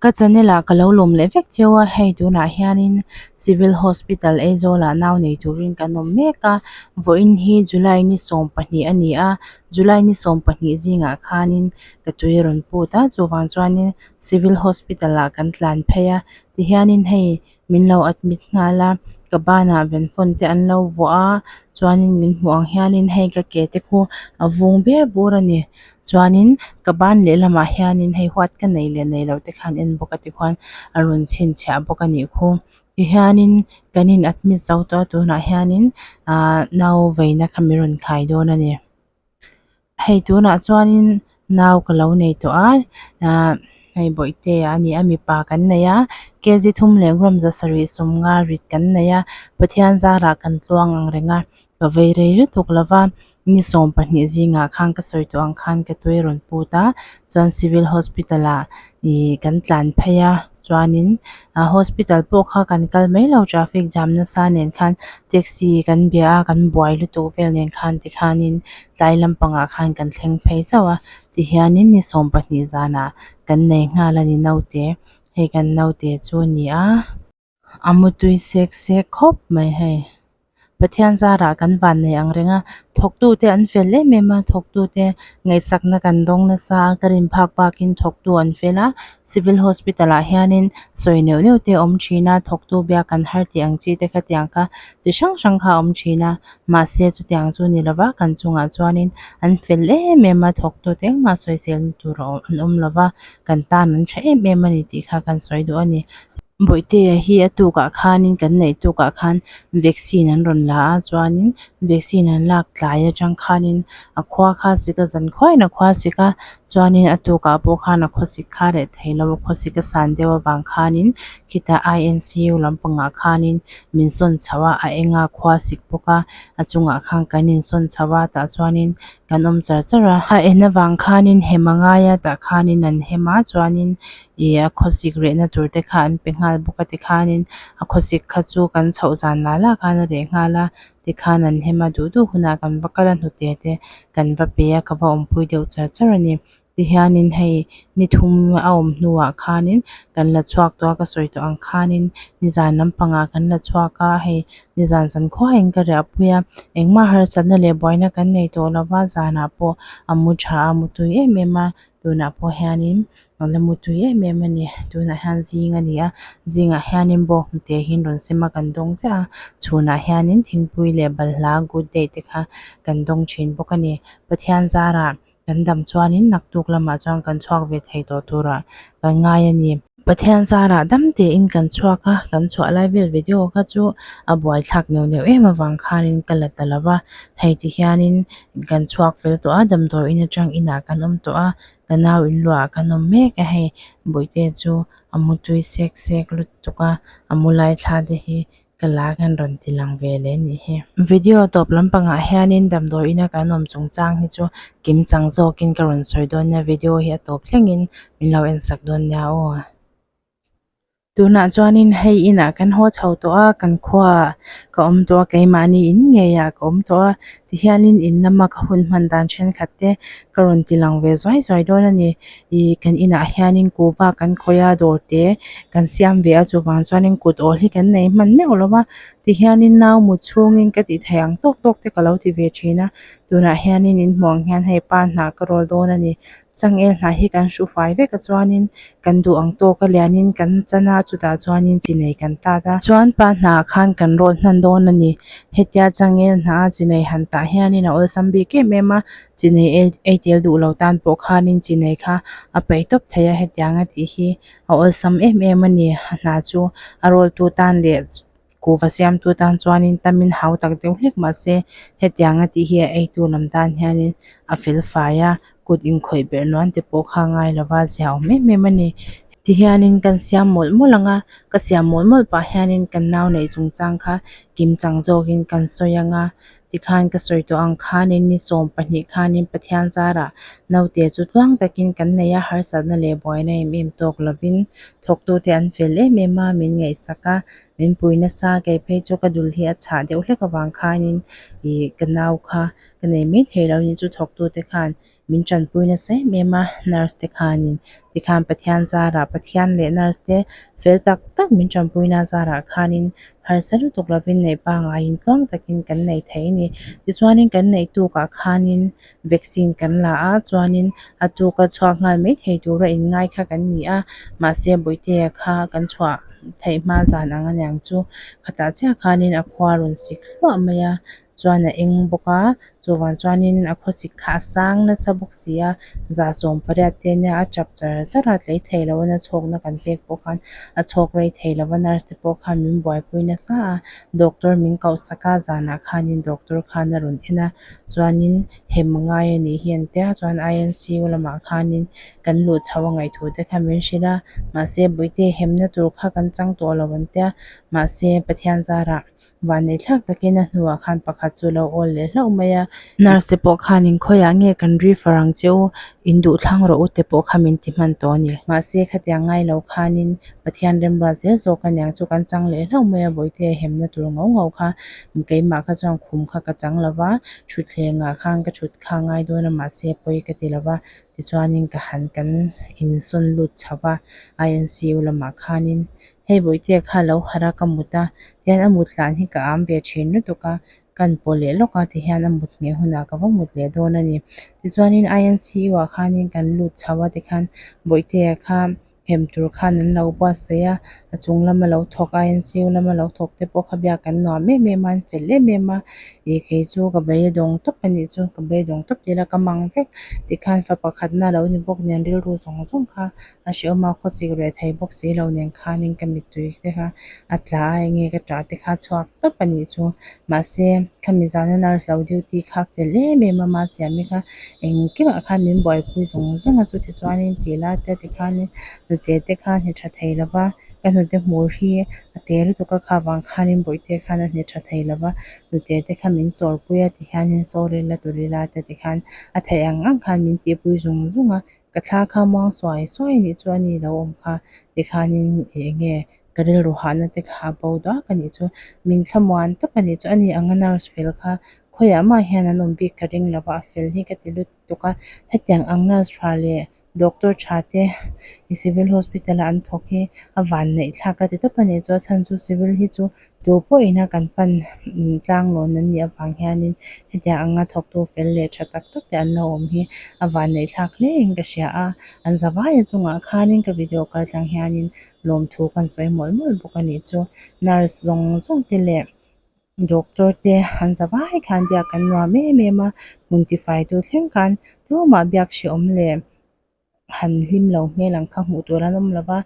Ka channel ah ka lo lawm leh vek cheu a, hei tunah hianin Civil Hospital Aizawl ah nau nei turin kan awm mek a, vawiin hi July ni 12 a ni a, July ni 12 zingah khanin ka tui a rawn put a, chuvang chuanin Civil Hospital ah kan tlan phei a, tihianin hei min lo admit nghal a, ka banah venfon te an lo vuah a, chuanin min hmuh ang hianin hei ka ke te khu a vung ber bur a ni. Chuanin ka ban lehlamah hianin hei huat ka nei leh nei loh te khan en bawk a tikhuan a rawn chhinchhiah bawk a nih khu. Tihianin kan in admit zo tawh a tunah hianin ahh nau veina kha min rawn khai dawn a ni. Hei tunah chuanin nau ka lo nei tawh a ahh hei bawihtea a ni a mipa kan nei a kg 3.75 rit kan nei a Pathian zarah kan tluang ang reng a ka vei rei lutuk lova ni 12 zingah khan ka sawi tawh ang khan ka tui a rawn put a chuan civil hospital ah ih kan tlan phei a chuanin ah hospital pawh kha kan kal mai lo traffic jam nasa nen khan taxi kan bia a kan buai lutuk vel nen khan tikhanin tlai lampangah khan kan thleng phei zauh a tihianin ni 12 zanah kan nei nghal a ni naute hei kan naute chu a ni a. A mutui sek sek khawp mai hei Pathian zarah kan van nei ang reng a thawktu te an fel em em a thawktu te ngaihsakna kan dawng nasa a ka rin phak bakin thawktu an fel a civil hospital ah hianin sawi neuh neuh te a awm thin a thawktu biak an har tih ang chi te khatiang kha chi hrang hrang kha a awm thin a mahse chutiang chu ni lova kan chungah chuanin an fel em em a thawktu te engmah sawiselna tur a an awm lova kan tan an tha em em a ni tih kha kan sawi duh a ni. Bawihtea hi a tukah khanin kan neih tukah khan vaccine an rawn la a chuanin vaccine an lak tlai atang khanin a khua kha a sik a zan khuaiin a khua a sik a chuanin a tukah pawh khan a khawsik kha reh thei lo a khawsik a san deuh avang khanin khitah I N C U lampangah khanin min sawn chho a a eng a khua a sik bawk a a chungah khan kan insawn chho a tah chuanin kan awm char char a a en avang khanin hem a ngai a tah khanin an hem a chuanin ih a khawsik rehna tur te kha an pe nghal bawk a tikhanin a khawsik kha chu kan chhoh zan lah lah khan a reh nghal a tikhan an hem a duh duh hunah kan va kal a hnute te kan va pe a ka va awmpui deuh char char a ni tihianin hei ni thum a awm hnuah khanin kan la chhuak tawh a ka sawi tawh ang khanin nizan lampangah kan la chhuak a hei nizan zan khuaiin ka riahpui a engmah harsatna leh buaina kan nei tawh lova zanah pawh a mu tha a mu tui em em a tunah pawh hianin a la mu tui em em a ni tunah hian zing a ni a zingah hianin bawng hnute hi an rawn sem a kan dawng ziah a chhunah hianin thingpui leh balhla good day te kha kan dawng thin bawk a ni Pathian zarah kan dam chuanin naktuk lamah chuan kan chhuak ve thei tawh turah kan ngai a ni. Pathian zarah dam tein kan chhuak a kan chhuah lai vel video kha chu a buaithlak neuh neuh em avang khanin ka la ta lo va hei ti hianin kan chhuak fel tawh a damdawiin atang inah kan awm tawh a. Ka nau in luah kan awm mek a hei bawihte chu a mutui sek sek lutuk a a mu lai thla te hi ka la kan rawn ti lang ve leh anih hi. Video tawp lampangah hianin damdawi ina kan awm chungchang hi chu kim chang zawkin ka rawn sawi dawn nia video hi a tawp thlengin min lo en sak dawn nia aw. Tunah chuanin hei inah kan haw chho tawh a kan khuaah ka awm tawh a keimahni in ngeiah ka awm tawh a tihianin in lama ka hun hman dan thenkhat te ka rawn ti lang ve zuai zuai dawn a ni ih kan inah hianin kuhva kan khawih a dawr te kan siam ve a chuvang chuanin kut awl hi kan nei hman meuh lo va tihianin nau mut chhungin ka tih theih ang tawk tawk te ka lo ti ve thin a tunah hianin in hmuh ang hian hei pa hnah ka rawl dawn a ni. Changel hnah hi kan hru fai vek a chuanin kan duh ang tawk a lianin kan chan a chutah chuanin chi nei kan tat a chuan pa hnah khan kan rawl hnan dawn a ni hetia changel hnah a chi nei han tah hianin a awlsam bik em em a chi nei ei tel duh lo tan pawh khanin chi nei kha a peih tawp thei a hetiang a tih hi a awlsam em em a ni a hnah chu a rawl tu tan leh. Kuhva siamtu tan chuanin tamin hau tak deuh hlek mahse hetianga tih hi a eitu lam tan hianin a fel fai a kut inkhawih berh nuan te pawh kha ngai lova zia awm em em a ni. Tihianin kan siam mawlh mawlh ang a ka siam mawlh mawlh pah hianin kan nau neih chungchang kha kim chang zawkin kan sawi ang a. Tikhan ka sawi tawh ang khanin ni 20 khanin Pathian zarah naute chu tluang takin kan nei a, harsatna leh buaina em em tawk lovin thawktute an fel em em a, min ngaihsak a, min pui nasa. Kei phei chu ka dul hi a chhah deuh hlek avang khanin ih ka nau kha ka nei mai thei lo ni chu thawktute khan Min tanpui nasa em em a, nurse te khanin tikhan Pathian zarah Pathian leh nurse te fel tak tak min tanpuina zarah khanin harsa lutuk lovin neih pangaiin tluang takin kan nei thei a ni. Tichuanin kan neih tukah khanin vaccine kan la a, chuanin a tuka chhuak nghal mai thei tura inngai kha kan ni a, mahse Bawihtea kha kan chhuah theih hma zan ang aniang chu khatah chiah khanin a khua rawn sik hluah mai a, chuan a eng bawk a Chuvang chuanin a khawsik kha a sang nasa bawk si a, 180 te nia a chap char char a, tlei thei lo a na chhawkna kan pek pawh khan a chhawk rei thei lo va, nurse te pawh khan min buaipui nasa a, doctor min koh sak a, zanah khanin doctor khan a rawn en a, chuanin hem a ngai a nih hi an tia, chuan INCU lamah khanin kan luh chho a ngaih thu te kha min hrilh a, mahse Bawihte hemna tur kha kan chang tawh lo an tia, mahse Pathian zarah Vanneih thlak takin a hnuah khan pakhat chu lo awl leh hlauh mai a. Nurse te pawh khan in khawiah nge kan refer ang che u, in duh thlang rawh u te pawh kha min ti hman tawh a ni. Mahse khatiang ngai lo khanin Pathian remruat zel zawk a niang chu kan chang leh hlauh mai a, Bawihte hemna tur ngau ngau kha keimah kha chuan khum kha ka chang lo va, thutthlengah khan ka thut kha ngai dawn a mahse pawi ka ti lo va, tichuanin ka han kan insawn lut chho va, INCU lamah khanin Hei Bawihtea kha lo harh a ka mut a, tihian a mut hlan hi ka am ve thin lutuk a, kan pawh leh lawk a tihian a mut ngheh hunah ka va mut leh dawn a ni. Tichuanin INCU ah khanin kan lut chho a tikhan Bawihtea kha hem tur khan an lo buatsaih a, a chung lama lo thawk INCU lama lo thawk te pawh kha biak an nuam em em a, an fel em em a, ih kei chu ka beidawng tawp a nih chu, ka beidawng tawp tih ila ka mang vek tikhan fa pakhatna lo ni bawk nen rilru zawng zawng kha A hrehawm a, khawsik reh thei bawk si lo nen khanin ka mittui te kha a tla a, enge ka ṭah te kha chhuak tawp a nih chu. Mahse, khami zana nurse lo duty kha fel em em a, Masiami kha engkimah khan min buaipui vawng vawng a, chuti chuanin tih lai te tikhanin hnute te kha hne ṭha thei lo va, ka hnute hmur hi a te lutuk a, kha vang khanin bawihte khan a hne ṭha thei lo va, hnute te kha min chawrpui a tikhianin sorry la turi lai te tikhan a theih ang ang khan min tihpui zung zung a. Ka thla kha muang suai suai anih chu a ni lo awm kha tikhanin ih eng nge ka rilru hahna te kha a bo duak a nih chu min thlamuan tawp a nih chu a ni ang a nurse fel kha khawiah mah hian an awm bik ka ring lo va a fel hi ka ti lutuk a hetiang ang nurse tha leh doctor tha te ih civil hospital a an thawk hi a vanneih thlak ka ti tawp a nih chu a chhan chu civil hi chu Tu pawhin a kan pan tlanglawn an nih avang hianin hetiang anga thawktu fel leh tha tak tak te an lo awm hi a vanneih thlak hle in ka hria a, an zavaia chungah khanin ka video kal tlang hianin lawmthu kan sawi mawlh mawlh bawk a nih chu. Nurse zawng zawng te leh doctor te an zavai khan biak an nuam em em a, hmun tifai tu thleng khan tumah biak hrehawm leh han hlim lo hmel ang kha hmuh tur an awm lo va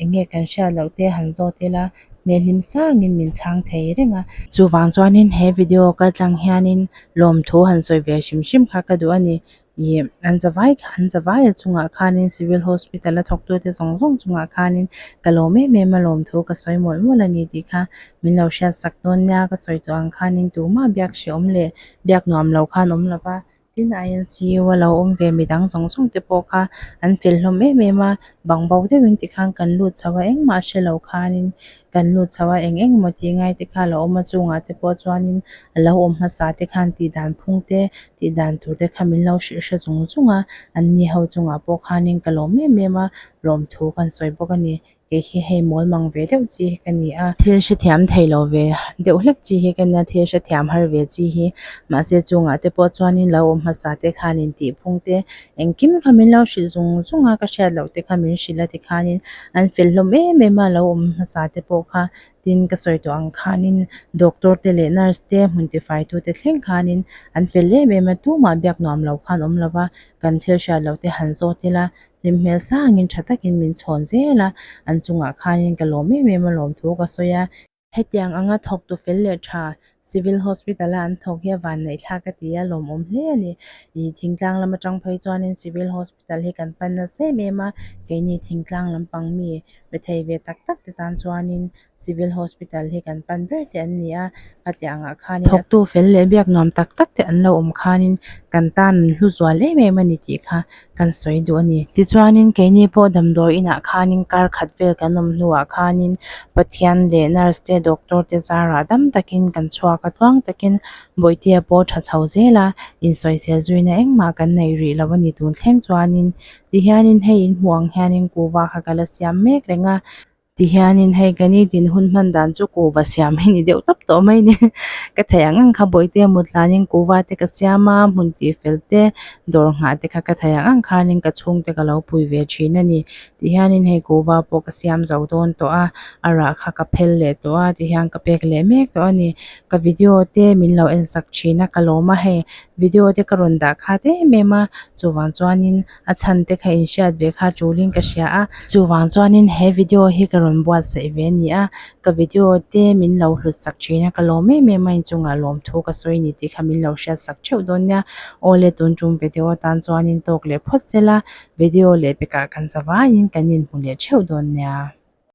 eng nge kan hriat loh te han zawt ila hmel hlim sangin min chhang thei reng a. Chuvang chuanin he video kal tlang hianin lawmthu han sawi ve hrim hrim kha ka duh a ni. Ih an zavai kha an zavai a chungah khanin civil hospital a thawktute zawng zawng chungah khanin ka lawm em em a lawmthu ka sawi mawlh mawlh a ni tih kha min lo hriat sak dawn nia ka sawi tawh ang khanin tumah biak hrehawm leh biak nuam lo khan awm lo va. Tin, INCU a lo awm ve midang zawng zawng te pawh kha an fel hlawm em em a, bang bo deuhin tikhan kan lut chho a, engmah hre lo khanin kan lut chho a, eng eng emaw tih ngai te kha a lo awm a, chungah te pawh chuanin a lo awm hmasa te khan tih dan phung te, tih dan tur te kha min lo hrilh hre zung zung a, anni ho chungah pawh khanin ka lawm em em a, lawmthu kan sawi bawk a ni. Kei hi hei mawl mang ve deuh chi hi ka ni a. Thil hrethiam thei lo ve deuh hlek chi hi ka nia, thil hrethiam har ve chi hi. Mahse chungah te pawh chuanin lo awm hmasa te khanin tih phung te engkim kha min lo hrilh zung zung a, ka hriat loh te kha min hrilh a tikhanin an fel hlawm em em a, lo awm hmasa te pawh kha tin ka sawi tawh ang khanin doctor te leh nurse te hmun tifai tu te thleng khanin an fel em em a, tumah biak nuam lo khan awm lo va, kan thil hriat loh te han zawt ila Hlim hmel sangin tha takin min chhawn zel a, an chungah khanin ka lawm em em a lawm thu ka sawi a. Hetiang anga thawktu fel leh tha Civil Hospital a an thawk hi a vanneih thlak ka ti a lawmawm hle a ni. Ih thingtlang lam atang phei chuanin Civil Hospital hi kan pan nasa em em a, keini thingtlang lampang mi rethei ve tak tak te tan chuanin Civil Hospital hi kan pan ber te an ni a, khatiang ah khanin thawktu fel leh biak nuam tak tak te an lo awm khanin kan tan an hlu zual em em a ni tih kha kan sawi duh a ni. Tichuanin keini pawh damdawi inah khanin kar khat vel kan awm hnuah khanin Pathian leh nurse te doctor te zarah dam takin kan chhuak a tluang takin Bawihtea pawh tha chho zel a, insawisel zuina engmah kan neih rih lo a ni tun thleng chuanin tihianin hei inhmuh ang hianin kuhva kha ka la siam mek reng a. Tihianin hei ka nitin hun hman dan chu kuhva siam hi ni deuh tawp tawh mai ni. Ka theih ang ang kha bawihte mut hlanin kuhva te ka siam a, hmun tih fel te, dawr nghah te kha ka theih ang ang khanin ka chhungte ka lo pui ve thin a ni. Tihianin hei kuhva pawh ka siam zo dawn tawh a, a rah kha ka phel leh tawh a, tihian ka pek leh mek tawh a ni. Ka video te min lo en sak thin a, ka lawm a hei video te ka rawn dah khat em em a, chuvang chuanin A chhan te kha inhriat ve kha tulin ka hria a, chuvang chuanin he video hi ka rawn buatsaih ve a ni a, ka video te min lo hlut sak thin a, ka lawm em em a inchungah lawmthu ka sawi ni tih kha min lo hriat sak theuh dawn nia. Awle tun tum video atan chuanin tawk leh phawt sela, video leh pekah kan zavaiin kan inhmu leh theuh dawn nia.